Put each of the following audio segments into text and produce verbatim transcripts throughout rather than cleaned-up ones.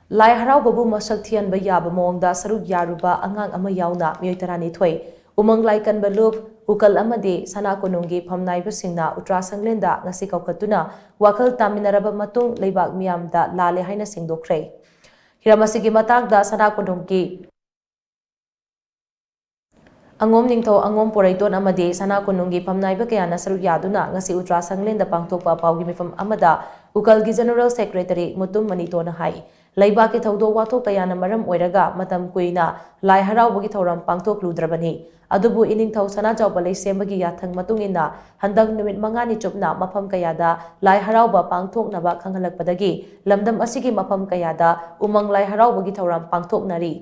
ꯂꯥꯏ ꯍꯔꯥꯎꯕꯕꯨ ꯃꯁꯛ ꯊꯤꯍꯟꯕ ꯌꯥꯕ ꯃꯑꯣꯡꯗ ꯁꯔꯨꯛ ꯌꯥꯔꯨꯕ ꯑꯉꯥꯡ ꯑꯃ ꯌꯥꯎꯅ ꯃꯤꯑꯣꯏ ꯇꯔꯥꯅꯤꯊꯣꯏ, ꯎꯃꯪ ꯂꯥꯏꯀꯟꯕ ꯂꯨꯞ, ꯎꯀꯜ ꯑꯃꯗꯤ ꯁꯅꯥ ꯀꯣꯅꯨꯡꯒꯤ ꯐꯝꯅꯥꯏꯕꯁꯤꯡꯅ ꯎꯇ꯭ꯔꯥ ꯁꯪꯂꯦꯟꯗ ꯉꯁꯤ ꯀꯧꯈꯠꯇꯨꯅ ꯋꯥꯈꯜ ꯇꯥꯃꯤꯟꯅꯔꯕ ꯃꯇꯨꯡ ꯂꯩꯕꯥꯛ ꯃꯤꯌꯥꯝꯗ ꯂꯥꯜꯂꯦ ꯍꯥꯏꯅ ꯁꯦꯡꯗꯣꯛꯈ꯭ꯔꯦ꯫ ꯍꯤꯔꯝ ꯑꯁꯤꯒꯤ ꯃꯇꯥꯡꯗ ꯁꯅꯥ ꯀꯣꯅꯨꯡꯒꯤ ꯑꯉꯣꯝ ꯅꯤꯡꯊꯧ, ꯑꯉꯣꯝ ꯄꯣꯔꯩꯇꯣꯟ ꯑꯃꯗꯤ ꯁꯅꯥ ꯀꯣꯅꯨꯡꯒꯤ ꯐꯝꯅꯥꯏꯕ ꯀꯌꯥꯅ ꯁꯔꯨꯛ ꯌꯥꯗꯨꯅ ꯉꯁꯤ ꯎꯇ꯭ꯔꯥ ꯁꯪꯂꯦꯟꯗ ꯄꯥꯡꯊꯣꯛꯄ ꯄꯥꯎꯒꯤ ꯃꯤꯐꯝ ꯑꯃꯗ ꯎꯀꯜꯒꯤ ꯖꯦꯅꯔꯦꯜ ꯁꯦꯀ꯭ꯔꯦꯇꯔꯤ ꯃꯨꯇꯨꯝ ꯃꯅꯤꯇꯣꯟꯅ ꯍꯥꯏ, ꯂꯩꯕꯥꯛꯀꯤ ꯊꯧꯗꯣꯛ ꯋꯥꯊꯣꯛ ꯀꯌꯥꯅ ꯃꯔꯝ ꯑꯣꯏꯔꯒ ꯃꯇꯝ ꯀꯨꯏꯅ ꯂꯥꯏ ꯍꯔꯥꯎꯕꯒꯤ ꯊꯧꯔꯝ ꯄꯥꯡꯊꯣꯛꯂꯨꯗ꯭ꯔꯕꯅꯤ꯫ ꯑꯗꯨꯕꯨ ꯏꯅꯤꯡꯊꯧ ꯁꯅꯥꯖꯥꯎꯕ ꯂꯩꯁꯦꯝꯕꯒꯤ ꯌꯥꯊꯪ ꯃꯇꯨꯡ ꯏꯟꯅ ꯍꯟꯗꯛ ꯅꯨꯃꯤꯠ ꯃꯉꯥꯅꯤ ꯆꯨꯞꯅ ꯃꯐꯝ ꯀꯌꯥꯗ ꯂꯥꯏ ꯍꯔꯥꯎꯕ ꯄꯥꯡꯊꯣꯛꯅꯕ ꯈꯪꯍꯜꯂꯛꯄꯗꯒꯤ ꯂꯝꯗꯝ ꯑꯁꯤꯒꯤ ꯃꯐꯝ ꯀꯌꯥꯗ ꯎꯃꯪ ꯂꯥꯏ ꯍꯔꯥꯎꯕꯒꯤ ꯊꯧꯔꯝ ꯄꯥꯡꯊꯣꯛꯅꯔꯤ꯫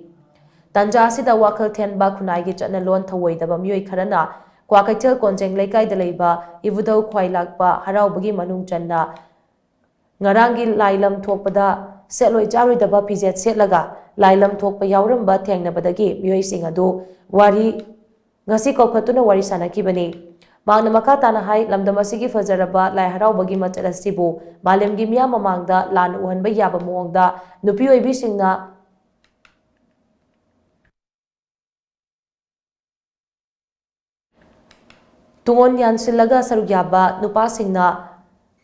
ꯇꯟꯖꯥ ꯑꯁꯤꯗ ꯋꯥꯈꯜ ꯊꯦꯟꯕ ꯈꯨꯟꯅꯥꯏꯒꯤ ꯆꯠꯅꯂꯣꯟ ꯊꯧꯑꯣꯏꯗꯕ ꯃꯤꯑꯣꯏ ꯈꯔꯅ ꯀ꯭ꯋꯥꯀꯩꯊꯦꯜ ꯀꯣꯟꯖꯦꯡ ꯂꯩꯀꯥꯏꯗ ꯂꯩꯕ ꯏꯕꯨꯙꯧ ꯈ꯭ꯋꯥꯏꯂꯥꯛꯄ ꯍꯔꯥꯎꯕꯒꯤ ꯃꯅꯨꯡ ꯆꯟꯅ ꯉꯔꯥꯡꯒꯤ ꯂꯥꯏ ꯂꯝ ꯊꯣꯛꯄꯗ ꯁꯦꯠꯂꯣꯏ ꯆꯥꯔꯣꯏꯗꯕ ꯐꯤꯖꯦꯠ ꯁꯦꯠꯂꯒ ꯂꯥꯏ ꯂꯝ ꯊꯣꯛꯄ ꯌꯥꯎꯔꯝꯕ ꯊꯦꯡꯅꯕꯗꯒꯤ ꯃꯤꯑꯣꯏꯁꯤꯡ ꯑꯗꯨ ꯋꯥꯔꯤ ꯉꯁꯤ ꯀꯧꯈꯠꯇꯨꯅ ꯋꯥꯔꯤ ꯁꯥꯅꯈꯤꯕꯅꯤ꯫ ꯃꯍꯥꯛꯅ ꯃꯈꯥ ꯇꯥꯅ ꯍꯥꯏ, ꯂꯝꯗꯝ ꯑꯁꯤꯒꯤ ꯐꯖꯔꯕ ꯂꯥꯏ ꯍꯔꯥꯎꯕꯒꯤ ꯃꯆꯠ ꯑꯁꯤꯕꯨ ꯃꯥꯂꯦꯝꯒꯤ ꯃꯤꯌꯥꯝ ꯃꯃꯥꯡꯗ ꯂꯥꯟꯅ ꯎꯍꯟꯕ ꯌꯥꯕ ꯃꯑꯣꯡꯗ ꯅꯨꯄꯤ ꯑꯣꯏꯕꯤꯁꯤꯡꯅ ꯇꯨꯡꯑꯣꯟ ꯌꯥꯟꯁꯤꯜꯂꯒ ꯁꯔꯨꯛ ꯌꯥꯕ ꯅꯨꯄꯥꯁꯤꯡꯅ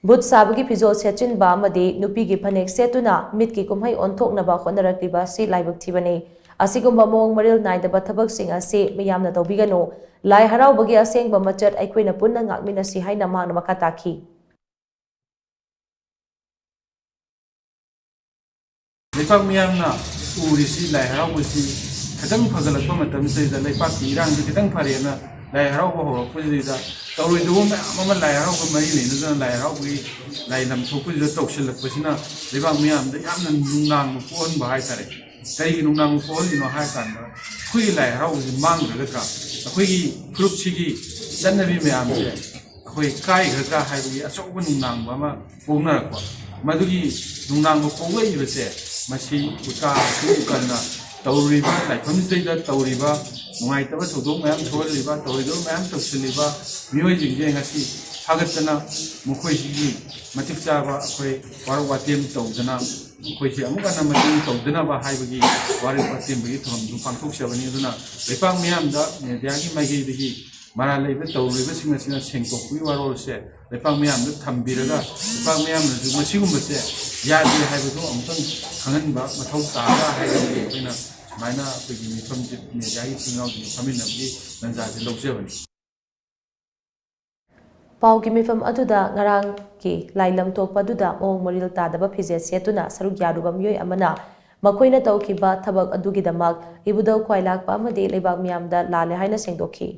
ꯕꯨꯠ ꯁꯥꯕꯒꯤ ꯐꯤꯖꯣꯜ ꯁꯦꯠꯆꯤꯟꯕ ꯑꯃꯗꯤ ꯅꯨꯄꯤꯒꯤ ꯐꯅꯦꯛ ꯁꯦꯠꯇꯨꯅ ꯃꯤꯠꯀꯤ ꯀꯨꯝꯍꯩ ꯑꯣꯟꯊꯣꯛꯅꯕ ꯍꯣꯠꯅꯔꯛꯂꯤꯕ ꯑꯁꯤ ꯂꯥꯏꯕꯛ ꯊꯤꯕꯅꯤ꯫ ꯑꯁꯤꯒꯨꯝꯕ ꯃꯑꯣꯡ ꯃꯔꯤꯜ ꯅꯥꯏꯗꯕ ꯊꯕꯛꯁꯤꯡ ꯑꯁꯤ ꯃꯤꯌꯥꯝꯅ ꯇꯧꯕꯤꯒꯅꯨ꯫ ꯂꯥꯏ ꯍꯔꯥꯎꯕꯒꯤ ꯑꯁꯦꯡꯕ ꯃꯆꯠ ꯑꯩꯈꯣꯏꯅ ꯄꯨꯟꯅ ꯉꯥꯛꯃꯤꯟꯅꯁꯤ ꯍꯥꯏꯅ ꯃꯍꯥꯛꯅ ꯃꯈꯥ ꯇꯥꯈꯤ꯫ ꯂꯩꯄꯥꯛ ꯃꯤꯌꯥꯝꯅ ꯎꯔꯤꯁꯤ ꯂꯥꯏ ꯍꯔꯥꯎꯕꯁꯤ ꯈꯤꯇꯪ ꯐꯒꯠꯂꯛꯄ ꯃꯇꯝꯁꯤꯗ, ꯂꯩꯄꯥꯛꯀꯤ ꯏꯔꯥꯡꯁꯤ ꯈꯤꯇꯪ ꯐꯔꯦꯅ ꯂꯥꯏ ꯍꯔꯥꯎꯕ ꯍꯧꯔꯛꯄꯁꯤꯗ ꯇꯧꯔꯣꯏꯗꯕ ꯃꯌꯥꯝ ꯑꯃ ꯂꯥꯏ ꯍꯔꯥꯎꯕ ꯃꯔꯤ ꯂꯩꯅꯗꯅ ꯂꯥꯏ ꯍꯔꯥꯎꯕꯒꯤ ꯂꯥꯏ ꯂꯝ ꯊꯣꯛꯄꯁꯤꯗ ꯇꯧꯁꯤꯜꯂꯛꯄꯁꯤꯅ ꯂꯩꯕꯥꯛ ꯃꯤꯌꯥꯝꯗ ꯌꯥꯝꯅ ꯅꯨꯡꯅꯥꯡꯕ ꯄꯣꯛꯍꯟꯕ ꯍꯥꯏꯇꯥꯔꯦ꯫ ꯀꯔꯤꯒꯤ ꯅꯨꯡꯅꯥꯡꯕ ꯄꯣꯛꯍꯜꯂꯤꯅꯣ ꯍꯥꯏ ꯀꯥꯟꯗ, ꯑꯩꯈꯣꯏꯒꯤ ꯂꯥꯏ ꯍꯔꯥꯎꯕꯁꯤ ꯃꯥꯡꯈ꯭ꯔꯒꯗ꯭ꯔꯥ, ꯑꯩꯈꯣꯏꯒꯤ ꯐꯨꯔꯨꯞꯁꯤꯒꯤ ꯆꯠꯅꯕꯤ ꯃꯌꯥꯝꯁꯦ ꯑꯩꯈꯣꯏ ꯀꯥꯏꯈ꯭ꯔꯒ ꯍꯥꯏꯕꯒꯤ ꯑꯆꯧꯕ ꯅꯨꯡꯅꯥꯡꯕ ꯑꯃ ꯄꯣꯛꯅꯔꯛꯄ꯫ ꯃꯗꯨꯒꯤ ꯅꯨꯡꯅꯥꯡꯕ ꯄꯣꯛꯂꯛꯏꯕꯁꯦ, ꯃꯁꯤ ꯎꯇꯥ ꯑꯁꯤ ꯎꯀꯜꯅ ꯇꯧꯔꯤꯕ ꯂꯥꯏꯐꯝꯁꯤꯗꯩꯗ ꯇꯧꯔꯤꯕ ꯅꯨꯡꯉꯥꯏꯇꯕ ꯊꯧꯗꯣꯛ ꯃꯌꯥꯝ ꯊꯣꯛꯍꯜꯂꯤꯕ, ꯇꯧꯔꯤꯕ ꯃꯌꯥꯝ ꯇꯧꯁꯤꯜꯂꯤꯕ ꯃꯤꯑꯣꯏꯁꯤꯡꯁꯦ ꯉꯁꯤ ꯐꯥꯒꯠꯇꯅ ꯃꯈꯣꯏꯁꯤꯒꯤ ꯃꯇꯤꯛ ꯆꯥꯕ ꯑꯩꯈꯣꯏ ꯋꯥꯔꯛ ꯋꯥꯇꯦꯝ ꯇꯧꯗꯅ ꯑꯩꯈꯣꯏꯁꯦ ꯑꯃꯨꯛ ꯍꯟꯅ ꯃꯇꯦꯡ ꯇꯧꯗꯅꯕ ꯍꯥꯏꯕꯒꯤ ꯋꯥꯔꯦꯞ ꯑꯁꯦꯡꯕꯒꯤ ꯊꯧꯔꯝꯗꯨ ꯄꯥꯡꯊꯣꯛꯆꯕꯅꯤ꯫ ꯑꯗꯨꯅ ꯂꯩꯄꯥꯛ ꯃꯤꯌꯥꯝꯗ ꯃꯦꯗꯤꯌꯥꯒꯤ ꯃꯥꯏꯀꯩꯗꯒꯤ ꯃꯔꯥꯜ ꯂꯩꯕ ꯇꯧꯔꯤꯕꯁꯤꯡ ꯑꯁꯤꯅ ꯁꯦꯡꯗꯣꯛꯄꯒꯤ ꯋꯥꯔꯣꯜꯁꯦ ꯂꯩꯄꯥꯛ ꯃꯤꯌꯥꯝꯗ ꯊꯝꯕꯤꯔꯒ, ꯂꯩꯄꯥꯛ ꯃꯤꯌꯥꯝꯅꯁꯨ ꯃꯁꯤꯒꯨꯝꯕꯁꯦ ꯌꯥꯗꯦ ꯍꯥꯏꯕꯗꯨ ꯑꯃꯨꯛꯇꯪ ꯈꯪꯍꯟꯕ ꯃꯊꯧ ꯇꯥꯕ꯭ꯔꯥ ꯍꯥꯏꯕꯒꯤ ꯑꯩꯈꯣꯏꯅ ꯁꯨꯃꯥꯏꯅ ꯑꯩꯈꯣꯏꯒꯤ ꯃꯤꯐꯝꯁꯦ ꯃꯦꯗꯤꯌꯥꯒꯤ ꯏꯆꯤꯟ ꯏꯅꯥꯎꯁꯤꯡ ꯐꯝꯃꯤꯟꯅꯕꯒꯤ ꯇꯥꯟꯖꯥꯁꯦ ꯂꯧꯖꯕꯅꯤ꯫ ꯄꯥꯎꯒꯤ ꯃꯤꯐꯝ ꯑꯗꯨꯗ ꯉꯔꯥꯡꯒꯤ ꯂꯥꯏꯂꯝ ꯊꯣꯛꯄ ꯑꯗꯨꯗ ꯃꯑꯣꯡ ꯃꯔꯤꯜ ꯇꯥꯗꯕ ꯐꯤꯖꯦꯠ ꯁꯦꯠꯇꯨꯅ ꯁꯔꯨꯛ ꯌꯥꯔꯨꯕ ꯃꯤꯑꯣꯏ ꯑꯃꯅ ꯃꯈꯣꯏꯅ ꯇꯧꯈꯤꯕ ꯊꯕꯛ ꯑꯗꯨꯒꯤꯗꯃꯛ ꯏꯕꯨꯙꯧ ꯈ꯭ꯋꯥꯏꯂꯥꯛꯄ ꯑꯃꯗꯤ ꯂꯩꯕꯥꯛ ꯃꯤꯌꯥꯝꯗ ꯂꯥꯜꯂꯦ ꯍꯥꯏꯅ ꯁꯦꯡꯗꯣꯛꯈꯤ꯫